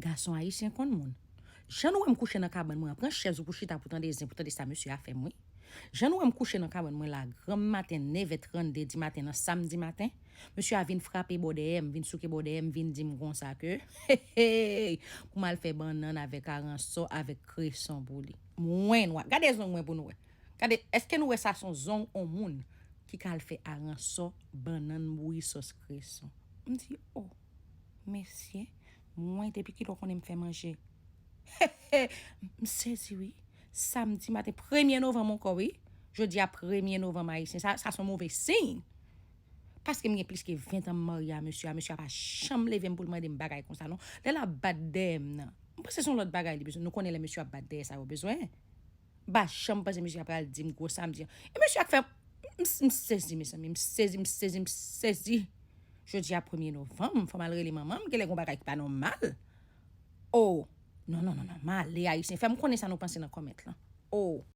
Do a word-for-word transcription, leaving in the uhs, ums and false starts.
Gason ayisyen konn moun. Jan nou wè m kouche nan kabann mwen an, pran chèz ou pou chita pou tande zen, pou tande sa mesye a fè m, wi. Jan nou wè m kouche nan kabann mwen la, granm maten, nèv è trannde di maten, nan samdi maten, mesye a vin frape bò dèyè m, vin souke bò dèyè m, vin di m konsa ke, hey, hey, pou m al fè bannann avèk aransò, avèk kreson pou li. Mwen nwa. Gade zong mwen pou nou wè. Gade, èske nou wè sa se yon zong yon moun ki ka al fè aransò, bannann, bouyi, sòs kreson? M di, oh, mesye, mwen depi kilè w konnen m fè manje? M sezi, wi. Samdi maten, premye novanm ankò, wi. Jodi a premye novanm ayisyen. Sa, sa se yon move siy. Paske m gen plis ke ven tan m marye a mesye a. Mesye a pa janm leve m pou l mande m bagay konsa, non. Lè l ap bat dèyè m nan, m panse se yon lòt bagay li bezwen. Nou konnen lè mesye ap bat dèyè sa yo bezwen. M pa janm panse mesye a pral di m gwo sa m di an. E mesye a k fè m, m, m sezi, mezanmi. M sezi, m sezi, m sezi. Jodi a premye novanm, fò m al rele manman m, genlè gen yon bagay ki pa nòmal. Oh, non, non, non, non, m ale, ayisyen. Fè m konnen sa nou panse nan kòmèt lan. Oh.